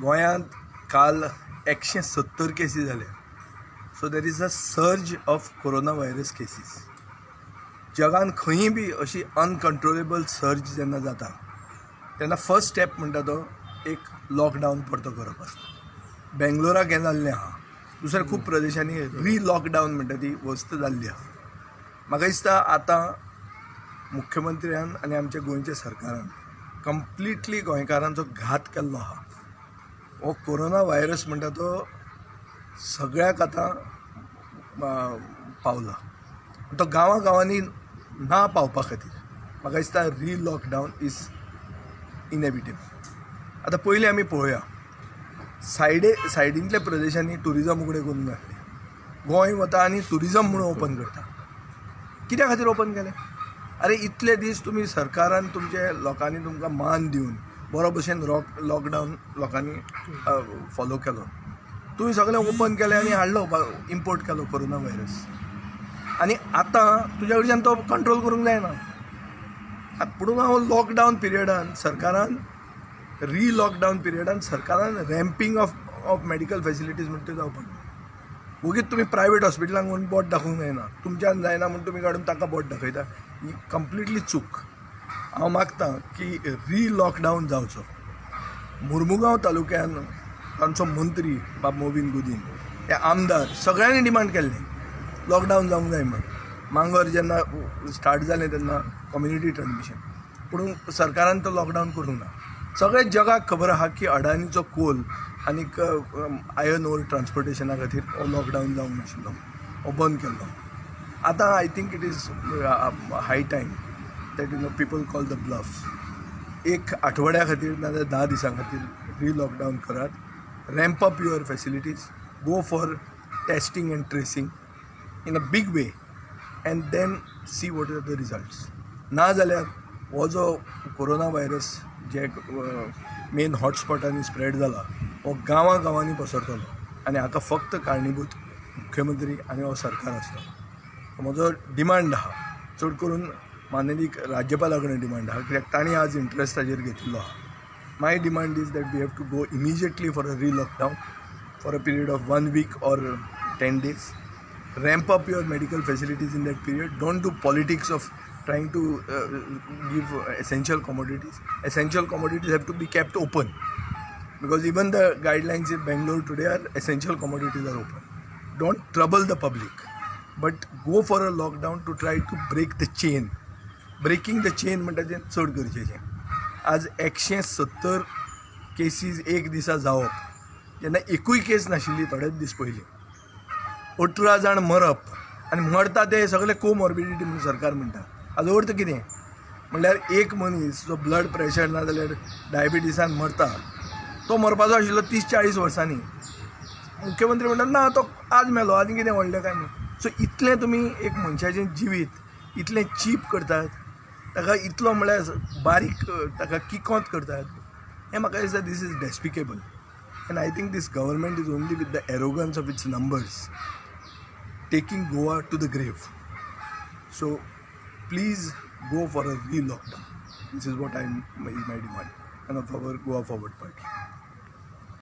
गोंयांत काल 170 केसी जाले. So there is a surge of corona virus cases. जगान खंयी बी अशी अनकंट्रोलेबल सर्ज जेन्ना जाता तेन्ना फर्स्ट स्टेप म्हणटा तो एक लॉकडावन परतो करप आसता. बेंगलोराक हें जाल्लें आहा, दुसऱ्या खूब प्रदेशांनी री लॉकडावन म्हणटा ती वस्त जाल्ली आहा. म्हाका दिसता आतां मुख्यमंत्र्यान आनी आमच्या गोंयच्या सरकारान कंप्लिटली गोंयकारांचो घात केल्लो आहा. हो कोरोना व्हायरस म्हणटा तो सगळ्याक आतां पावला. तो गांवां गांवांनी ना पावपा खातीर म्हाका दिसता री लॉकडावन is inevitable. आतां पयलीं आमी पळोवया, सायडे सायडींतल्या प्रदेशांनी टुरिजम उगडें करूंक नासलें. गोंय वता आनी टुरिजम म्हणून ओपन करता. कित्या खातीर ओपन केलें? अरे, इतले दीस तुमी सरकारान तुमचे लोकांनी तुमकां मान दिवन बरो भशेन रॉक लॉकडावन लोकांनी फॉलो केलो. तुमी सगळें ओपन केलें आनी हाडलो, इम्पोर्ट केलो कोरोना व्हायरस आनी आतां तुज्या कडच्यान तो कंट्रोल करूंक जायना. पुणून हांव लॉकडावन पिरियडान सरकारान, री लॉकडावन पिरियडान सरकारान ramping of medical facilities म्हणटा त्यो जावपाक जाय. वगीत तुमी प्रायवेट हॉस्पिटलांक म्हणून बोट दाखोवंक जायना. तुमच्यान जायना म्हूण तुमी काडून तांकां बोट दाखयता, ही कंप्लिटली चूक. हांव मागता की री लॉकडावन जावचो. मुर्मुगांव तालुक्यान तांचो मंत्री बाब मोविन गुदीन, हे आमदार सगळ्यांनी डिमांड केल्लें लॉकडावन जावंक जाय म्हण, मांगर जेन्ना स्टार्ट जालें तेन्ना कम्युनिटी ट्रान्समिशन. पूण सरकारान तो लॉकडावन करूंक ना. सगळे जगाक खबर आहा की अडानीचो कोल आनीक आयर्न ओर ट्रान्सपोर्टेशना खातीर हो लॉकडावन जावंक नाशिल्लो, हो बंद केल्लो. आतां I think it is high time that people call the bluff. एक आठवड्या खातीर नाजाल्यार 10 दिसां खातीर री लॉकडावन करात. Ramp up your facilities, go for testing and tracing in a big way and then see what are the results. ना जाल्यार हो जो कोरोना व्हायरस जे मेन हॉटस्पॉटांनी स्प्रेड जाला हो गांवां गांवांनी पसरतलो आनी हाका फक्त कारणीभूत मुख्यमंत्री आनी हो सरकार आसतलो. म्हजो डिमांड आहा, चड करून माननीय राज्यपाला कडेन डिमांड आहा, कित्याक तांणी आज इंट्रस्ट ताजेर घेतिल्लो आहा. My demand is that we have to go immediately for a re lockdown for a period of one week or 10 days. Ramp up your medical facilities in that period. Don't do politics of trying to give essential commodities. Essential commodities have to be kept open because even the guidelines in Bangalore today are essential commodities are open. Don't trouble the public, but go for a lockdown to try to break the chain. Breaking the chain म्हणटा तें चड गरजेचें. आज 170 cases एक दिसा जावप, जेन्ना एकूय केस नाशिल्ली थोडेच दीस पयलीं, 18 जाण मरप आनी मरता ते सगळे कोमॉर्बिडिटी म्हणून सरकार म्हणटा. हाजो अर्थ कितें म्हणल्यार एक मनीस जो ब्लड प्रेशर ना जाल्यार डायबिटीसान मरता, तो मरपाचो आशिल्लो 30-40 वर्सांनी. मुख्यमंत्री म्हणटा ना, तो आज मेलो, आनी कितें व्हडलें काय म्हूण. सो इतलें तुमी एक मनशाचें जिवीत इतलें चीप करतात, ताका इतलो म्हळ्यार बारीक ताका किकोंत करतात, हें म्हाका दिसता this is despicable and I think this government is only with the arrogance of its numbers taking Goa to the grave. So please go for a re-lockdown. This is what I is my demand and of our Goa Forward Party.